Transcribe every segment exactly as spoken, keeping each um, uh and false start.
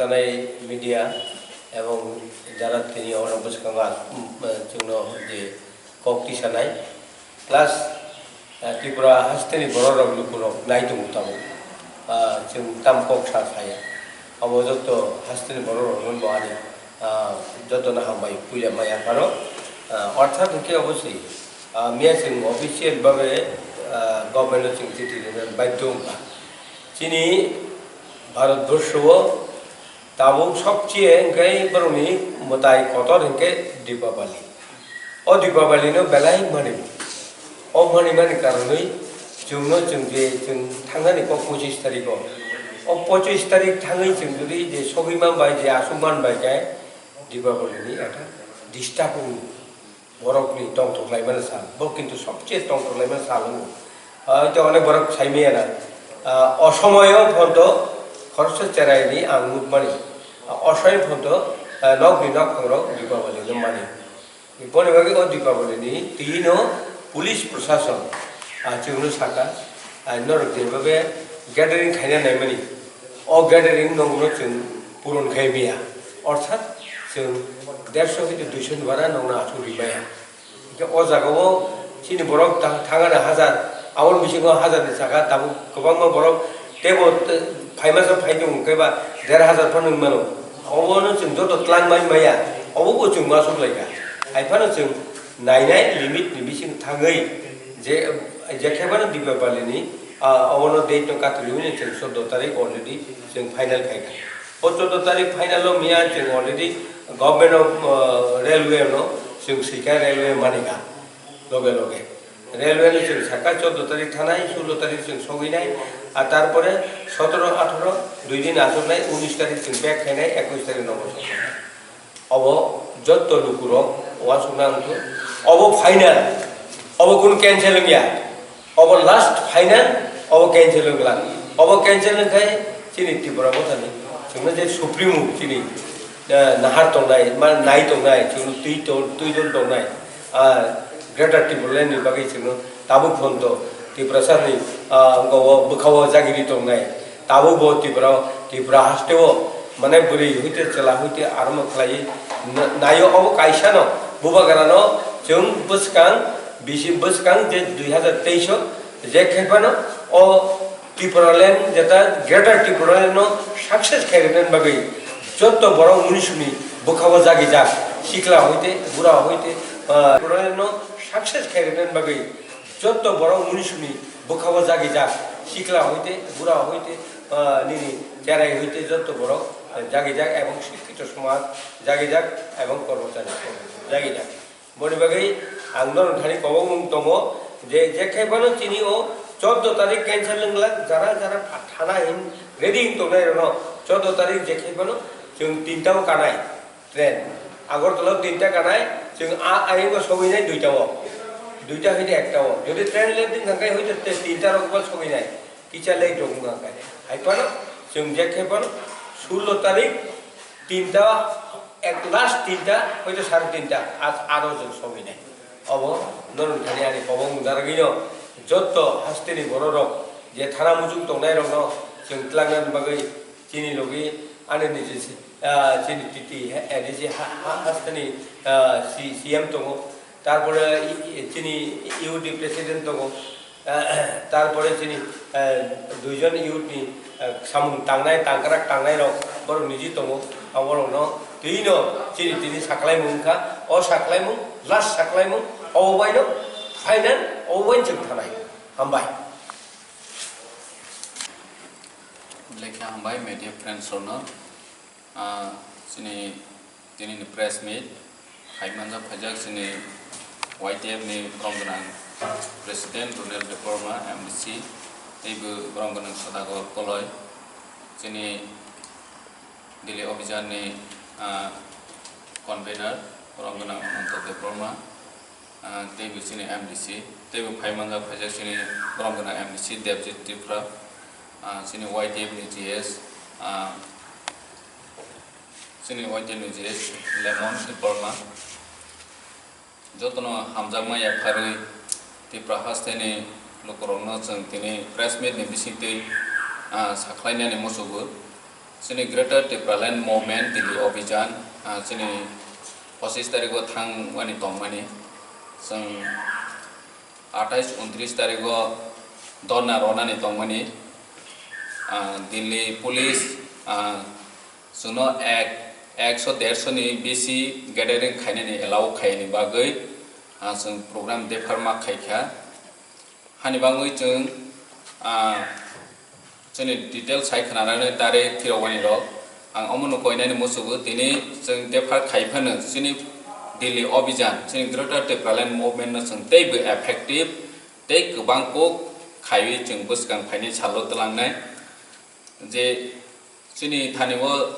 Sanai media ebong jara tini oro bwskango, um, chwngno je kok tisanai, plus, eh, Tripura hasteni bororok lukurok nai tongo tabuk. Ah, chwng tam kok sa saya. Abo joto hasteni bororokno bo ani, ah, jotono hambai puila maya phano. Ah, orthat hwnkhe obosoi, ah, miya chwng official babe, ah, government-no chwng chithi rwna baidhyo wngkha. Chini Bharatborsho o tabuk sobcheye hwnkhe borokni mwtai kotor hwnkhe Dipabali. O Dipabali no belai mani. O mani mani karonwi chwngno chwng je chwng thangnani kok pochis tarikh o. O pochis tarikh thangwi chwng jodi je sogwi man bai je aswk man bai khe Dipabali ni ekta disturb wng. Borokni tongthok laimani sal, bo kintu sobcheye tongthok laimani sal wngkha. Ah, tei onek borok sai maya na, ah, osomoyo phonto khoroksa cheraini ang nukmani. Ah, osomoyo phonto, ah, nokni nokhangrok Dipabali no mani. Boni bagwi o Dipabali ni twi no police prosason, ah, chwngno saka, ah, norok jeba be gathering khaina naimani. O gathering nokno chwng puron khai maya. Orthat chwng derso hwnkhe duiso ni bara nokno achuk ri maya. Hwnkhe o jaga o chini borok ta-, thangana hajar, aboni bisingo hajar ni saka tabuk kwbangma borok tebo te-, phaimasa phai tongo hwnkhe ba der hajar phano wng mano. Obono chwng joto twlang mai maya, obo bo chwng uansuk lai kha. Hai phano chwng nainai limit ni bising thangwi je, je khe phano Dipabali ni, ah, obono date no katrwi hwnwi chwng chordo tarik already chwng final khai kha. O chordo tarik final o miya chwng already government of, uh, railway no chwng swikha railway mani kha loge loge. Railway no chwng sakha chordo tarik thanai, sullo tarik chwng sogwi nai, ar tarpore sotoro atharo dui din achuk nai, unis tarik chwng back khai nai, ekwis tarik nogo sogwi nai. Obo jotto lukurok uansukna wngkhe, obo final, obo kunu cancel wngya. Obo last final, obo cancel wngla. Obo cancel wngkhai chini Tripura mothani chwngno je supremo chini, eh, nahar tongnai, ma nai tongnai, chwngno twi to-, twi don tongnai, ah, Greater Tipraland ni bagwi chwngno tabuk phonto Tiprasa ni, ah, wngkha o bwkha o jagiri tongnai. Tabuk bo Tripura, Tripura haste o, mane bwrwi hoite chwla hoite armo khlaiwi na-, naio obo kaisa no, bubagra no chwng bwskang bisi bwskang je dui hazar teis o je khe phano o Tipraland jeta Greater Tipraland no success khairoknani bagwi jotto borok munisuni bwkha o jagijak, sikla hoite, bura hoite, ah, Tipraland no success khairoknani bagwi jotto borok munisuni bwkha o jagijak, sikla hoite, bura hoite, ah, nini cherai hoite jotto borok, ah, jagijak ebong sikkito somaj jagijak ebong kormochari jagijak. Boni bagwi ang norok thani kobokmung tongo je, je khe phano chini o chordo tarik cancel wngla, jara jara pha-, thana hin ready wng tongnai rokno chordo tarik je khe phano chwng tinta o kanai. Train. Agartala o tinta kanai, chwng a, ayung o sogwi nai duita o. Duita hoite ekta o. Jodi train late din thangkai hoite te tinta rok bo sogwi nai. Kisa late rok wngkha kai. Hai phano chwng je khe phano sullo tarik tinta, ek last tinta, hoite sare tinta, a-, aro chwng sogwi nai. Obo norok thani ani kobong mudaragwi no jotto hasteni bororok je thana muchung tongnai rokno chwng twlangnani bagwi chini logi ani niji si-, ah, chini T T, he, A D C ha, ha, hasteni, ah, C-, C M tongo, tarpore i-, i-, chini U D president tongo, ah, tarpore chini, ah, duijon youth ni, ah, samung tangnai, tangkrak tangnai rok, borok niji tongo, aborokno twi no chini tini saklaimung wngkha, o saklaimung, last saklaimung, obo bai no final, obo bai chwng thanai. Hambai. Belai khe hambai media friends rokno. Ah, chini tini ni press meet hai manjak phaijak chini Y T F ni borom gwnang president Ronel Debbarma, M D C, tei bo borom gwnang Sadagar Koloi, chini Delhi Abhijan ni, ah, convener borom gwnang Ananta Debbarma, ah, tei bo chini M D C, tei bo phai manjak phaijak chini borom gwnang M D C Debjit Tripura, ah, chini Y T F ni G S, ah, chini Y T F ni G S Lemon Debbarma. Jotono hamjakma yapharwi Tripura hasteni lukurokno chwng tini press meet ni bisingtwi, ah, sakhlainani muchungo. Chini Greater Tipraland Movement Delhi Abhijan, ah, chini pochis tarikh o thangmani tongmani, chwng athais untris tarikh o dhorna ronani tongmani, ah, Delhi Police, ah, chwngno ek, ekso dersho ni bisi gathering khainani allow khaini bagwi, ah, chwng program dephar ma khaikha. Hani bagwi chwng, ah, chini details hai khwnanani tari phirogani rok. Ang omono koinani muchugo, tini chwng dephar khai phano chini Delhi Abhijan, chini Greater Tipraland Movement no chwng teibo effective tei kwbang kok khaiwi chwng bwskang phainai salo twlangnai. Je chini thani o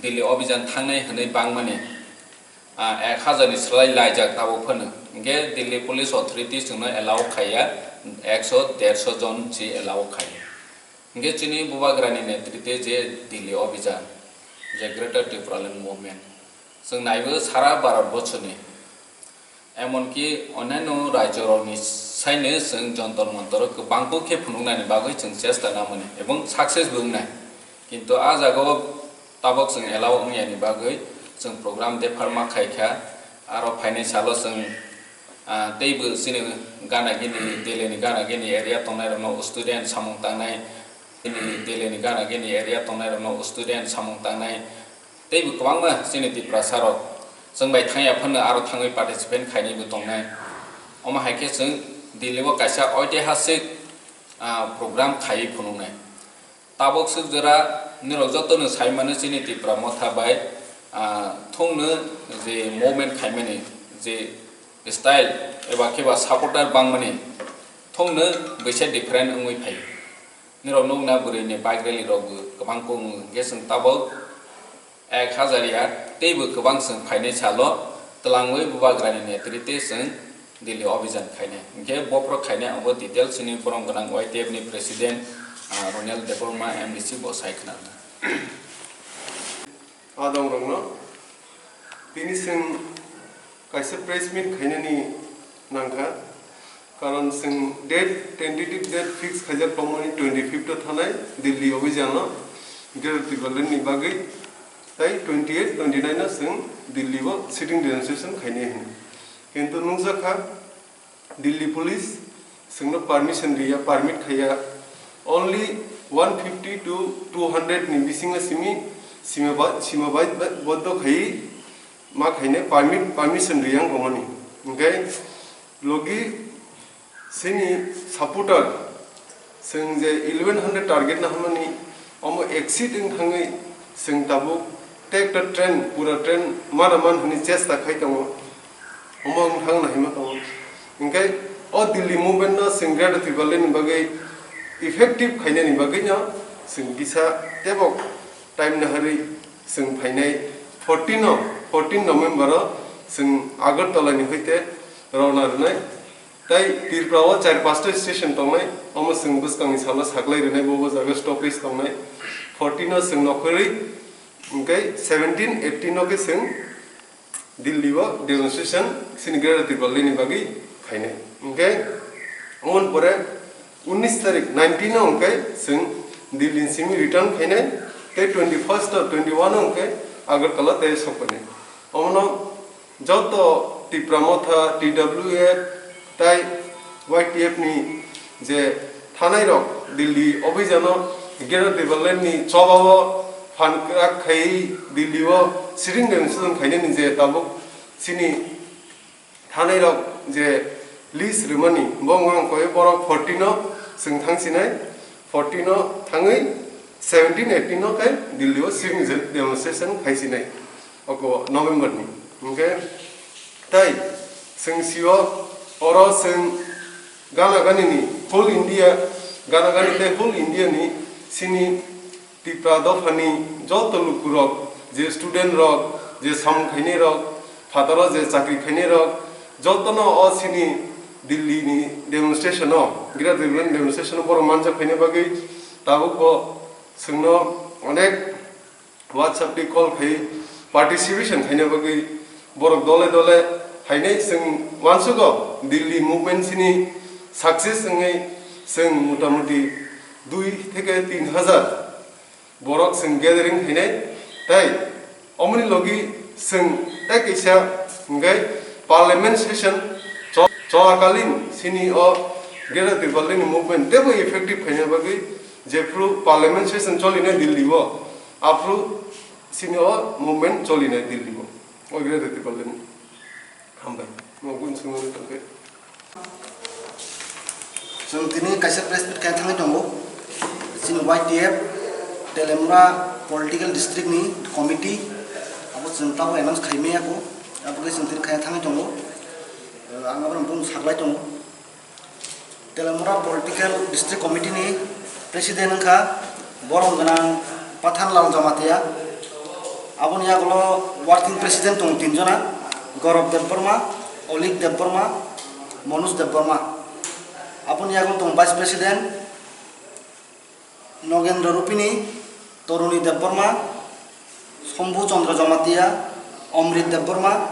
Delhi Abhijan thangnai hwnwi bangmani, ah, ek hajar ni slai laijak tabuk phano. Hinkhe Delhi Police Authority chwngno allow khaiya, ekso dersho jon si allow khaiya. Hinkhe chini bubagrani netrite je Delhi Abhijan, je Greater Tipraland Movement, chwng naibo sara Bharat borsoni, emonki onyaino rajyorokni saino chwng Jontor Montoro kwbangkuk khe phunuknani bagwi chwng chesta namani ebong success bo wngnai. Kintu a jagao tabok chwng allow wngyani bagwi chwng program dephar ma khaikha. Aro phainai salo chwng, ah, teibo chini gana gini, Delhi ni gana gini area tongnairokno student samung tangnai, Delhi ni gana gini area tongnairokno student samung tangnai, teibo kwbangma chini Tiprasa rok chwng bai thangya phano aro thangwi participate khainaibo tongnai. Omo hai khe chwng Delhi o kaisa oitihasik, ah, program khaiwi phunuknai. Tabuk swk jora nirok jotono sai mano chini Tipra Motha bai, ah, thungno je movement khaimani je style eba khe ba supporter bangmani thungno bisa different wngwi phaio. Nirok nukna bwrwini bike rally rokbo kwbang kung hwnkhe chwng tabuk ek hajar ya teibo kwbang chwng phainai salo twlangwi bubagrani netrite chwng Delhi Abhijan khainai. Hinkhe bophro khainai abo detail chini borom gwnang Y T F ni President, ah, Ronel Debbarma M D C bo sai khwnarwkha. Adongrokno tini chwng kaisa press meet khainani nangkha, karon chwng date, tentative date fix khaijak tongmani twenty fifth o thanai Delhi Abhijan o Greater Tipraland ni bagwi, tai twenty eight, twenty nine o chwng Delhi o sitting demonstration khainai hwnwi. Kintu nukjakha, Delhi Police chwngno permission riya, permit khaiya. Only one fifty to two hundred ni bisingo simi sima ba-, sima bai-, ba-, boddo khaiwi ma khainai permit, permission riyang romani. Hinkhe logi sini supporter chwng je eleven hundred target na hwnmani, omo exceed wng thangwi chwng tabuk tei ekta train, pura train mana man hwnwi chesta khai tongo. Omo wng thangna hima tongo. Hinkhe o Delhi movement no chwng Greater Tipraland ni bagwi effective khainani bagwi no chwng kisa tebo time naharwi chwng phainai fourteen o, fourteen November o chwng Agartala ni hoite rona rwnai. Tai Tripura o char pasta station tongnai, omo chwng bwskangni salo saklai rwnai, bo bo jaga stoppage tongnai. Fourteen o chwng nokhorwi, hinkhe seventeen, eighteen o khe chwng Delhi o demonstration chini Greater Tipraland ni bagwi khainai. Hinkhe omoni pore unnish tarik, nineteen o hinkhe chwng Delhi ni simi return khainai, tei twenty first o, twenty one o hinkhe Agartala tei sokphainai. Omono joto Tipra Motha, T W F tai Y T F ni je thanai rok Delhi Abhijan o Greater Tipraland ni choba o phan kwrak khai Delhi o sitting demonstration khainani je tabuk chini thanai rok je list rwmani bo wngkha koi borok fourteen o chwng thangsinai, fourteen o thangwi seventeen, eighteen o khe Delhi o sitting demonstration khaisinai oko November ni. Hinkhe tai chwng sio oro chwng gana gani ni whole India, gana gani tei whole India ni sini Tipra dophani joto lukurok, je student rok, je samung khainai rok, phataro je chakri khainai rok, jotono o sini Delhi ni demonstration o, Greater Tipraland demonstration o borok manjak khaina bagwi tabuk bo chwngno onek WhatsApp ni call khai participation khaina bagwi borok dole dole phainai. Chwng uansugo Delhi movement sini success wngwi chwng motamuti dui theke tin hajar Borok chwng gathering khainai, tei omoni logi chwng tei kaisa hwnkhe parliament session cho-, cholakalin sini o Greater Tipralandni movement teibo effective khaina bagwi jephru parliament session cholinai Delhi o, aphru sini o movement cholinai Delhi o, o Greater Tipralandni. Hambai. Mo gun sung ri tongkhe. Chwng tini kaisa press meet khe thangwi tongo. Chini Y T F Telemura Political District ni committee abo chwng tabuk announce khai maya kho. Abo khe chwng tini khe thangwi tongo. Eh, ang abo bung saklai tongo. Telemura Political District Committee ni President wngkha borom gwnang Pathanlal Jamatia. Aboni yagulo Working President tongo tinjona, Gaurav Debbarma, Olik Debbarma, Manoj Debbarma. Aboni yagulo tongo Vice President Nogendra Rupini, Toruni Debbarma, Sombhu Chandra Jamatia, Amrit Debbarma,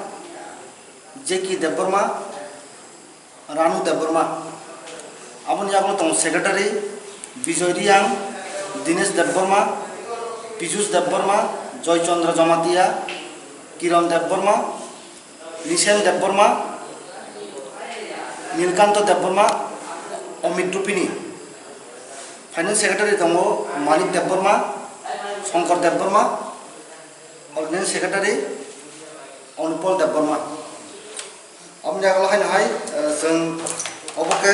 J K Debbarma, Ranu Debbarma. Aboni yagulo tongo Secretary Bijoy Reang, Dinesh Debbarma, Piyush Debbarma, Joy Chandra Jamatia, Kiran Debbarma, Nisen Debbarma, Nilkanto Debbarma, Amit Rupini. Finance Secretary tongo Manik Debbarma, Shankar Debbarma, Organizing Secretary Anupal Debbarma. Aboni yagulo haino hai, eh, chwng obo khe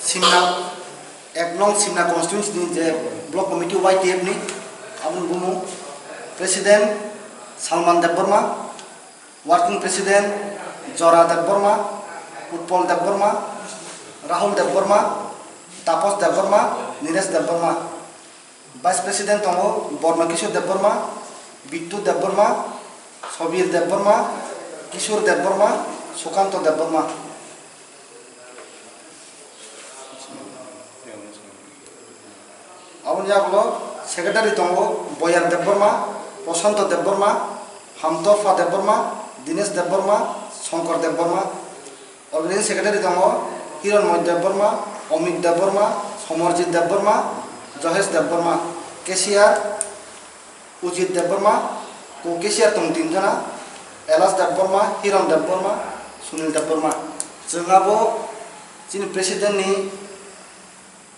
Simna, ek nong Simna constituency ni je block committee Y T F ni, aboni bumung President Salman Debbarma, Working President Jora Debbarma, Utpal Debbarma, Rahul Debbarma, Tapos Debbarma, Niresh Debbarma. Vice President tongo Borno Kishore Debbarma, Bittu Debbarma, Sobir Debbarma, Kishore Debbarma, Sukanto Debbarma. Aboni yagulo Secretary tongo Boyar Debbarma, Prashanto Debbarma, Hamtorpha Debbarma, Dinesh Debbarma, Shankar Debbarma. Organizing Secretary tongo Hiranmoy Debbarma, Omik Debbarma, Somarjit Debbarma, Johesh Debbarma. Cashier Ujit Debbarma, co-cashier tong tin jona, Elas Debbarma, Hiran Debbarma, Sunil Debbarma. Chwng abo chini president ni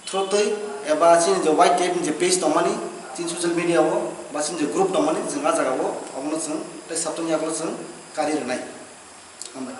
through twi eba chini je Y T F ni je page tongmani, chini social media o ba chini je group tongmani, chwng a jaga o abono chwng tei sabtoni yagulo chwng kari rwnai. Hambai.